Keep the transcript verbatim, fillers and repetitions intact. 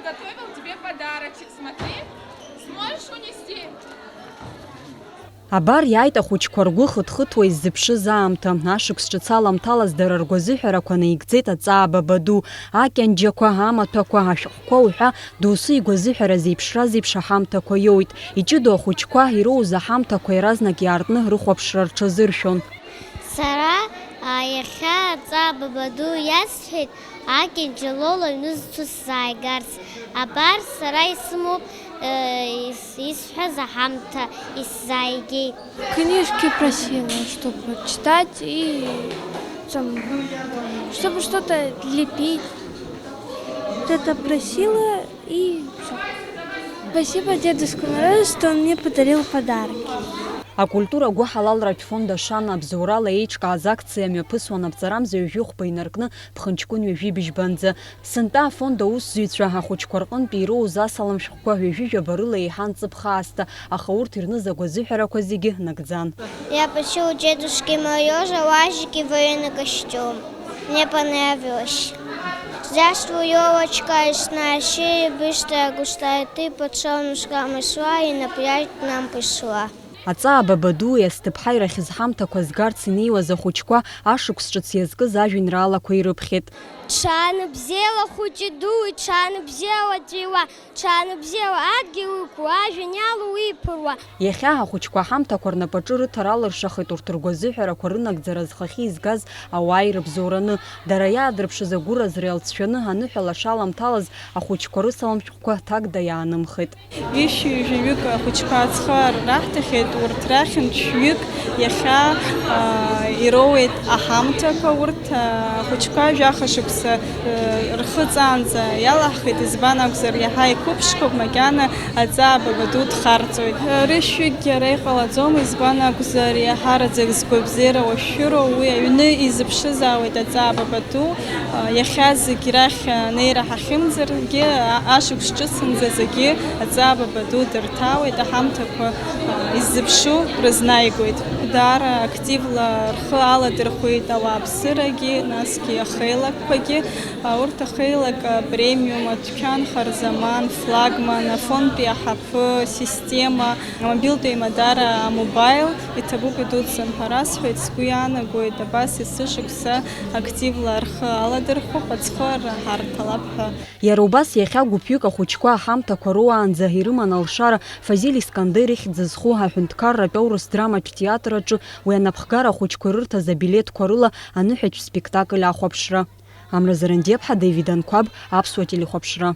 Готовил тебе подарочек, смотри, сможешь унести? Абар иааит ахәыҷқәа ргәы хыҭхыҭуа иззыԥшыз аамҭа. Ашықәс ҿыц аламҭалаз дара ргәазыҳәарақәа наигӡеит аҵаа баба ду, акьанџьақәа, амаҭәақәа, ашәҟәқәа уҳәа, доусы игәазыҳәара зеиԥшраз еиԥш аҳамҭақәа иоуит. Иҷыдоу ахәыҷқәа ироуз аҳамҭақәа иаразнак иаартны рыхәаԥшра рҽазыршәон. Сара иахьа аҵаа баба ду иасҳәеит, акьанџьа Лола аҩны зцу сзааигарц. Абар, сара исымоуп исҳәаз аҳамҭа, исзааигеит. Книжки просила, чтобы читать и там, чтобы что-то лепить. Вот это просила и все. Спасибо Дедушке Морозу, что он мне подарил подарки. Акультура гәыҳалалратә фонд Ашана абзоурала еиҿкааз акциа мҩаԥысуан аԥҵарамза ҩажәи хәба инаркны ԥхынҷкәын ҩажәи быжьбанӡа. Сынтәа афонд аусзуҩцәа ахәыҷқәа рҟынтәи ироуз асалам шәҟәқәа ҩажәи жәаба рыла еиҳан ҵыԥх аасҭа, аха урҭ ирныз агәазыҳәарақәа зегьы нагӡан. Я пошёл дедушке Мороза, уазики военный костюм. Мне понравилось. Здравствуй, елочка, лесная, серебристая, густая, ты под солнышком росла и на праздник нам пришла. Аҵаа баба ду иасҭыԥҳа ирахьыз ҳамҭақәа згарц инеиуаз ахәыҷқәа ашықәс ҿыц иазкыз ажәеинраалақәа ирыԥхьеит. Ҽаанбзиала хәыҷи дуи, ҽаанбзиала ҵәиуа, ҽаанбзиала адгьыл иқәу, ажәҩан иалоу иԥыруа. Иахьа ахәыҷқәа аҳамҭақәа рнапаҿы рыҭара алыршахеит урҭ ргәазыҳәарақәа рынагӡара зхахьы изгаз ауаа ирыбзоураны. Дара иаадырԥшыз агәыразра иалҵшәаны аныҳәа лаша аламҭалаз ахәыҷқәа рысалам шәҟәқәа ҭакда иаанымхеит. Ҩышәи ҩажәаҩык ахәыҷқәа аӡхыара раҳҭахьеит, урҭ рахьынтә шәҩык иахьа, аа, ироуеит аҳамҭақәа, урҭ, аа, ахәыҷқәа жәаха шықәса, э, рхыҵаанӡа иалаҳхит, избан акәзар, иаҳа иқәыԥшқоуп, макьана аҵаа баба ду дхарҵоит. Рышәҩыкгьы ара иҟалаӡом, избан акәзар, иаҳараӡак згәабзиара уашәшәыроу, уи аҩны изыԥшызаауеит аҵаа баба ду, иахьа зегь рахь анеира ҳахьымӡаргьы, а-, ашықәс ҿыцынӡа зегьы аҵаа баба ду дырҭаауеит, аҳамҭақәа, а, иззыԥшу рызнааигоит. Даара активла рхы аладырхәеит ауааԥсырагьы, насгьы ахеилакқәагьы. А, урҭ ахеилак, а, премиум, адәқьан, харзаман, флагман, афонтәи аҳаԥы, система, амобилтә еимадара, амобаил, иҭабуп идуӡӡан ҳәа расҳәоит, сгәы иаанагоит, абас есышықәса активла рхы аладырхәып, аӡхыара ҳарҭалап ҳәа. Иара убас иахьа гәыԥҩык ахәыҷқәа аҳамҭақәа роуаанӡа ирыман алшара Фазиль Искандер ихьӡ зху аҳәынҭқарратә аурыс драматә театр аҿы уи анапхгара ахәыҷқәа ирырҭаз абилеҭқәа рыла аныҳәатә спектакль ахәаԥшра. Амра Зарандиаԥҳа, Давид Анқәаб, Аԥсуа телехәаԥшра.